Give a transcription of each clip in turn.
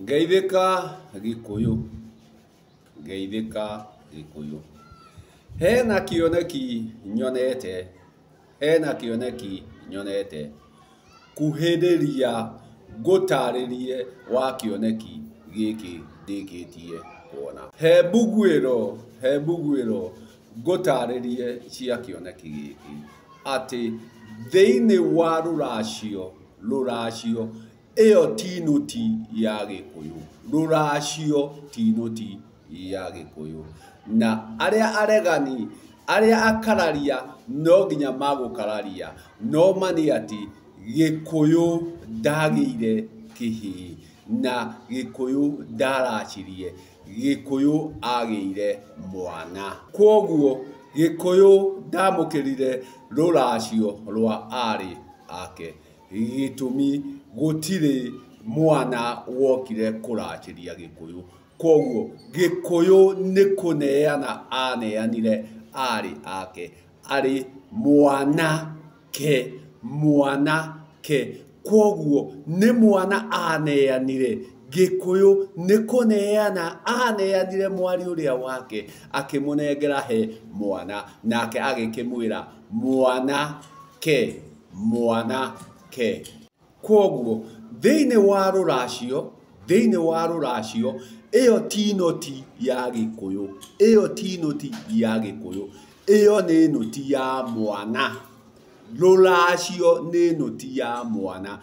Ngeithĩka Gĩkũyũ, ngeithĩka Gĩkũyũ. Hena kĩoneki nyonete, hena kĩoneki nyonete. Kuhĩrĩria ngũtarĩrie wa kĩoneki gĩkĩ ndĩkĩtie kuona. He mbuguĩro, he mbuguĩro ngũtarĩrie cia kĩoneki gĩkĩ atĩ thĩinĩ wa rũracio, rũracio ĩyo ti nũti ya Gĩkũyũ, rũracio ti nũti ya Gĩkũyũ. Na arĩa aregani, arĩa akararia no nginya magũkararia, no ma nĩ atĩ Gĩkũyũ ndagĩire kĩhĩĩ na Gĩkũyũ ndaracirie, Gĩkũyũ agĩire mwana. Kwoguo Gĩkũyũ ndamũkĩrire rũracio rwa arĩ ake. Gĩtũmi gũtirĩ mwana wokire kũracĩria Gĩkũyũ. Kwoguo Gĩkũyũ nĩ kũneana aneanire arĩ ake, arĩ mwanake, mwanake. Kwoguo nĩ mwana aneanire. Gĩkũyũ nĩ kũneana aneanire mwarĩ ũrĩa wake akĩmũnengera he mwana, nake agĩkĩmwĩra mwanake, mwanake. Kwoguo thĩinĩ wa rũracio, thĩinĩ wa rũracio ĩyo ti nũti ya Gĩkũyũ, ĩyo ti nũti ya Gĩkũyũ, ĩyo nĩ nũti ya mwana. Rũracio nĩ nũti ya mwana,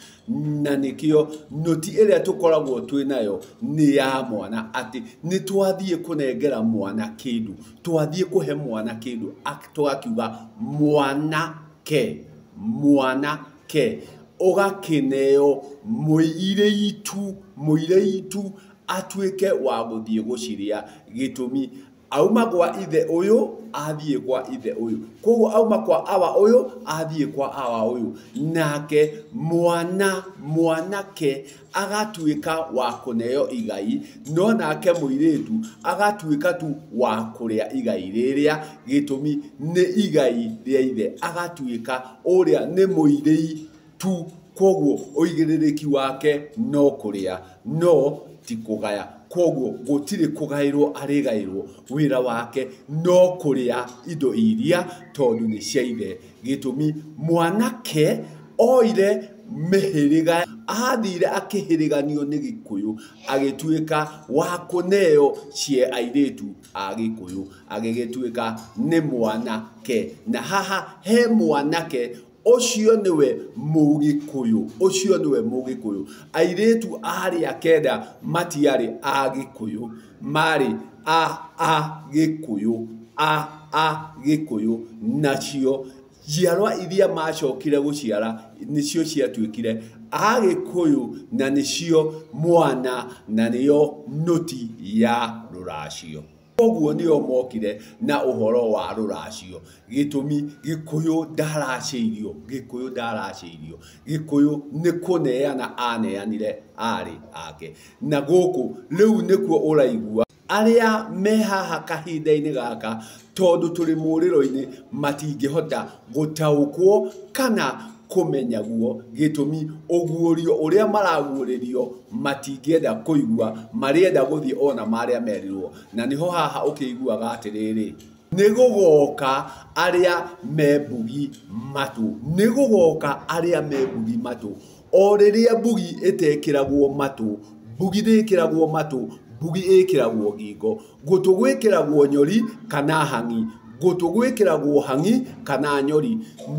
na nĩkĩo nũti ĩrĩa tũkoragwo twĩ nayo nĩ ya mwana, atĩ nĩ twathiĩ kũnengera mwana kĩndũ, twathiĩ kũhe mwana kĩndũ, tũgakiuga mwanake, mwanake, ũgakĩneo mũirĩtu, mũirĩtu atuĩke wa gũthiĩ gũcirĩa. Gĩtũmi auma kwa ithe ũyũ athiĩ kwa ithe ũyũ, koguo auma kwa awa ũyũ athiĩ kwa awa ũyũ, nake mwana, mwanake agatuĩka wa kũneo igai, no nake mũirĩtu agatuĩka tu wa kũrĩa igai rĩrĩa. Gĩtũmi nĩ igai rĩa ithe, agatuĩka ũrĩa nĩ mũirĩtu, koguo ũigĩrĩrĩki wake no kũrĩa no ti kũgaya. Koguo gũtirĩ kũgaĩrwo arĩgaĩrwo, wĩra wake no kũrĩa indo iria tondũ nĩ cia ithe. Gĩtũmi mwanake oire mĩhĩrĩga, athire akĩhĩrĩganio nĩ Gĩkũyũ, agĩtuĩka wa kũneo cie airĩtu a Gĩkũyũ, agĩgĩtuĩka nĩ mwanake. Na haha he mwanake ũcio nĩwe Mũgĩkũyũ, ũcio nĩwe Mũgĩkũyũ. Airĩtu arĩa kenda matiarĩ a Gĩkũyũ, marĩ a Gĩkũyũ, a Gĩkũyũ. Nacio njiarwa iria macokire gũciara nĩcio ciatuĩkire a Gĩkũyũ, na nĩcio mwana, na nĩyo nũti ya rũracio. Koguo nĩo mokire na ũhoro wa rũracio. Gĩtũmi Gĩkũyũ ndaracĩirio, Gĩkũyũ ndaracĩirio, Gĩkũyũ nĩ kũneana aneanire arĩ ake. Na gũkũ rĩu nĩkuo ũraigua arĩa me haha kahinda-inĩ gaka, tondũ tũrĩ mũrĩro-inĩ, matingĩhota gũtaũkwo kana kũmenya guo. Gĩtũmi ũguũrio ũrĩa maraguũrĩrio matingĩenda kũigua, marĩenda gũthiĩ ona marĩa merirwo. Na nĩho haha ũkĩiguaga atĩrĩrĩ, nĩ gũgoka arĩa me mbugi matũ, nĩ gũgoka arĩa me mbugi matũ. O rĩrĩa mbugi ĩtekĩragwo matũ, mbugi ndĩkĩragwo matũ, mbugi ĩkĩragwo ngingo. Gũtũ gwĩkĩragwo nyori kana hang'i, gũtũ gwĩkĩragwo hang'i kana nyori,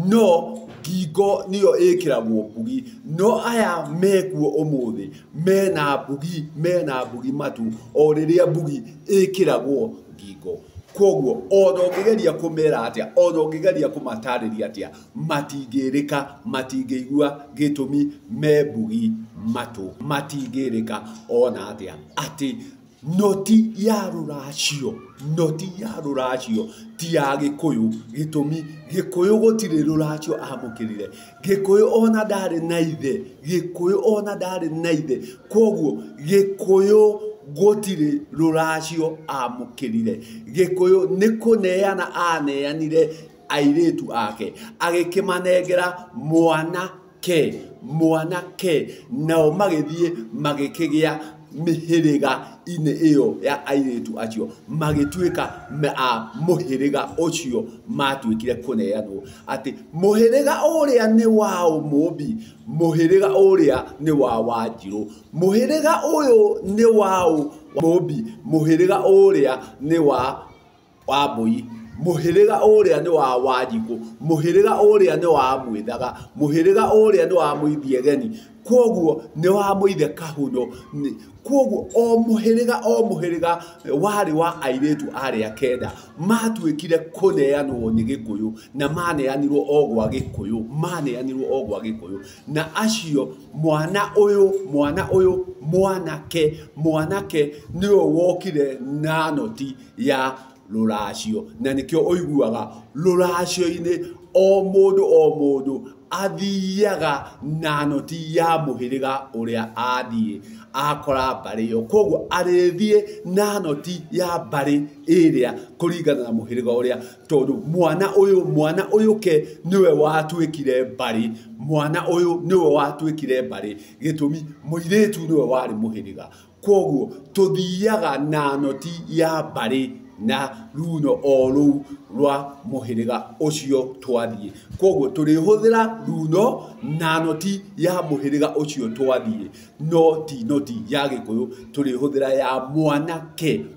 no ngingo nĩyo ĩkĩragwo mbugi. No aya mekuo ũmũthĩ mena mbugi, mena mbugi matũ, o rĩrĩa mbugi ĩkĩragwo ngingo. Koguo ona ũngĩgeria kũmera atĩa, ona ũngĩgeria kũmatarĩria atĩa, matingĩrĩka, matingĩigua. Gĩtũmi me mbugi matũ, matingĩrĩka ona atĩa atĩ noti ya rũracio, noti ya rũracio ti ya Gĩkũyũ. Gĩtũmi Gĩkũyũ gũtirĩ rũracio amũkĩrire, Gĩkũyũ ona ndarĩ na ithe, Gĩkũyũ ona ndarĩ na ithe. Koguo Gĩkũyũ gũtirĩ rũracio amũkĩrire. Gĩkũyũ nĩ kũneana aneanire airĩtu ake, agĩkĩmanengera mwanake, mwanake, nao magĩthiĩ magĩkĩgĩa mĩhĩrĩga-inĩ ĩyo ya airĩtu acio, magĩtuĩka a mũhĩrĩga ũcio matuĩkire kũneanwo atĩ mũhĩrĩga ũrĩa nĩ wa Mũmbi, mũhĩrĩga ũrĩa nĩ wa Wanjirũ, mũhĩrĩga ũyũ nĩ wa Mũmbi, mũhĩrĩga ũrĩa nĩ wa Wambũi, mũhĩrĩga ũrĩa nĩ wa Wanjikũ, mũhĩrĩga ũrĩa nĩ wa Mwĩthaga, mũhĩrĩga ũrĩa nĩ wa Mũithiegeni, kwoguo nĩ wa Mũithe Kahuno. Kwoguo o mũhĩrĩga warĩ wa airĩtu arĩa kenda matuĩkire kũneanwo nĩ Gĩkũyũ, na maneanirwo o gwa Gĩkũyũ, maneanirwo o gwa Gĩkũyũ. Na acio mwana ũyũ mwanake nĩwe wokire na noti ya rũracio, na nĩkĩo ũiguaga rũracio-inĩ o mũndũ athiaga na noti ya mũhĩrĩga ũrĩa athiĩ akora mbarĩ ĩyo. Kwoguo arĩthiĩ na noti ya mbarĩ ĩrĩa kũringana na mũhĩrĩga ũrĩa, tondũ mwana ũyũ ke nĩwe watuĩkire mbarĩ, mwana ũyũ nĩwe watuĩkire mbarĩ, gĩtũmi mũirĩtu nĩwe warĩ mũhĩrĩga. Kwoguo tũthiaga na noti ya mbarĩ na runo o rũu rwa mũhĩrĩga ũcio twathiĩ. Kwoguo tũrĩhũthĩra runo na noti ya mũhĩrĩga ũcio twathiĩ, no ti noti ya Gĩkũyũ, tũrĩhũthĩra ya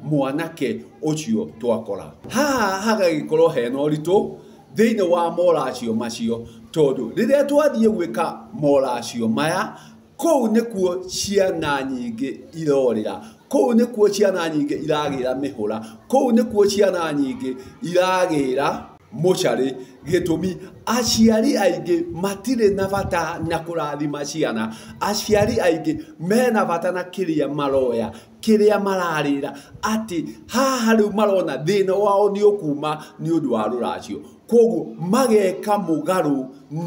mwanake ũcio twakora. Haha hagagĩkorwo hena ũritũ thĩinĩ wa moracio macio, tondũ rĩrĩa twathiĩ gwĩka moracio maya, kũu nĩkuo ciana nyingĩ irorĩra, kũu nĩkuo ciana nyingĩ iragĩra mĩhũra, kũu nĩkuo ciana nyingĩ iragĩra mũcarĩ. Gĩtũmi aciari aingĩ matirĩ na bata na kũrathima ciana, aciari aingĩ mena bata na kĩrĩa maroya, kĩrĩa mararĩra, atĩ haha rĩu marona thĩna wao nĩ ũkuma nĩ ũndũ wa rũracio. Kwoguo mageka mũgarũ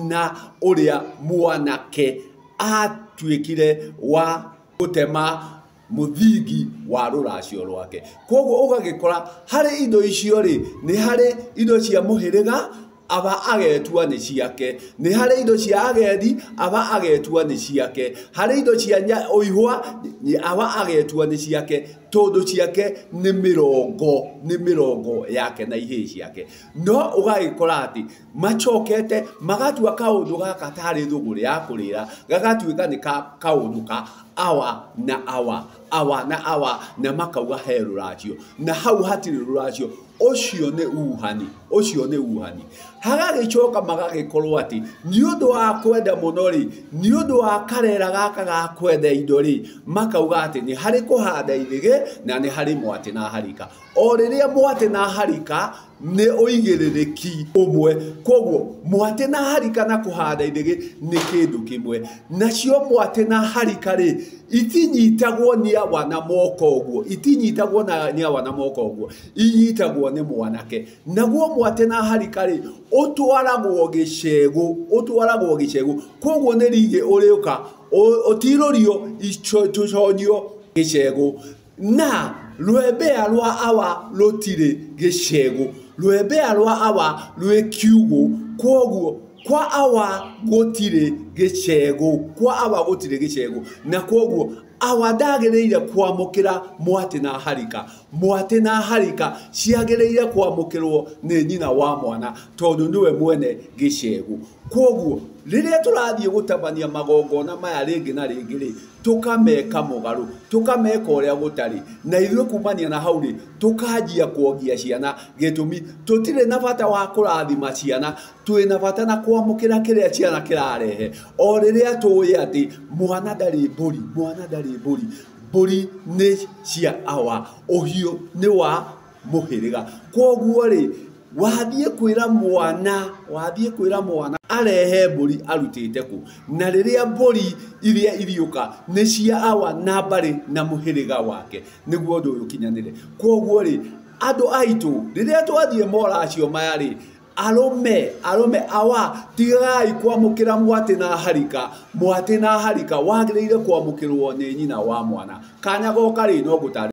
na ũrĩa mwanake atuĩkire wa gũtema mũthingi wa rũracio rwake. Kwoguo ũgagĩkora harĩ indo icio rĩ, nĩ harĩ indo cia mũhĩrĩga aba agetua nĩ ciake, nĩ harĩ indo cia agendi aba agetua nĩ ciake, harĩ indo cia ũihwa aba agetua nĩ ciake, tondũ ciake nĩ mĩrongo yake na ihĩĩ ciake. No ũgagĩkora atĩ macokete magatua kaũndũ gaka tarĩ thũgũrĩ ya kũrĩra, gagatuĩka nĩ kaũndũ ka awa na awa, awa na awa, na makauga he rũracio, na hau hatirĩ rũracio. Ũcio nĩ uhani, ũcio nĩ uhani. Hagagĩcoka magagĩkorwo atĩ nĩ ũndũ wa kwenda mũno rĩ, nĩ ũndũ wa karera gaka ga kwenda indo rĩ, makauga atĩ nĩ harĩ kũhanda ithĩgĩ na nĩ harĩ mwatĩ na harika. O rĩrĩa mwatĩ na harika nĩ ũigĩrĩrĩki ũmwe, kwoguo mwatĩ na harika na kũhanda ithĩgĩ nĩ kĩndũ kĩmwe. Nacio mwatĩ na harika rĩ, itinyitagwo nĩ awa na moko ũguo, itinyitagwo nĩ awa na moko ũguo, inyitagwo nĩ mwanake. Naguo mwatĩ na harika rĩ, ũtwaragwo gĩcegũ, ũtwaragwo gĩcegũ. Kwoguo nĩ rigĩ ũrĩũka ũtirũrio tũconio gĩcegũ, na rwembea rwa awa rũtirĩ gĩcegũ, rwembea rwa awa rwĩ kiugũ. Kwoguo kwa awa gũtirĩ gĩcegũ, kwa awa gũtirĩ gĩcegũ, na kwoguo awa ndagĩrĩire kwamũkĩra mwatĩ na harika. Mwatĩ na harika ciagĩrĩire kwamũkĩrwo nĩ nyina wa mwana, tondũ nĩwe mwene gĩcegũ. Kwoguo rĩrĩa tũrathiĩ gũtabania magongona maya rĩngĩ na rĩngĩ rĩ, tũkameka mũgarũ, tũkameka ũrĩa gũtarĩ, na ithuĩ kumania na hau rĩ, tũkanjia kuongia ciana. Gĩtũmi tũtirĩ na bata wa kũrathima ciana, twĩna bata na kwamũkĩra kĩrĩa ciana kĩrarehe. O rĩrĩa tũĩ atĩ mwana ndarĩ mbũri, mwana ndarĩ mbũri, mbũri nĩ cia awa, ũhiũ nĩ wa mũhĩrĩga. Kwoguo rĩ, wathiĩ kwĩra mwana arehe mbũri arutĩte kũ, na rĩrĩa mbũri iria iriũka nĩ cia awa na mbarĩ na mũhĩrĩga wake, nĩguo ũndũ ũyũ ũkinyanĩre. Kwoguo rĩ, andũ aitũ rĩrĩa twathiĩ moracio maya rĩ, arũme awa tigai kwamũkĩra mwatĩ na harika. Mwatĩ na harika wagĩrĩire kwamũkĩrwo nĩ nyina wa mwana. Kanya goka rĩ, no gũtarĩ.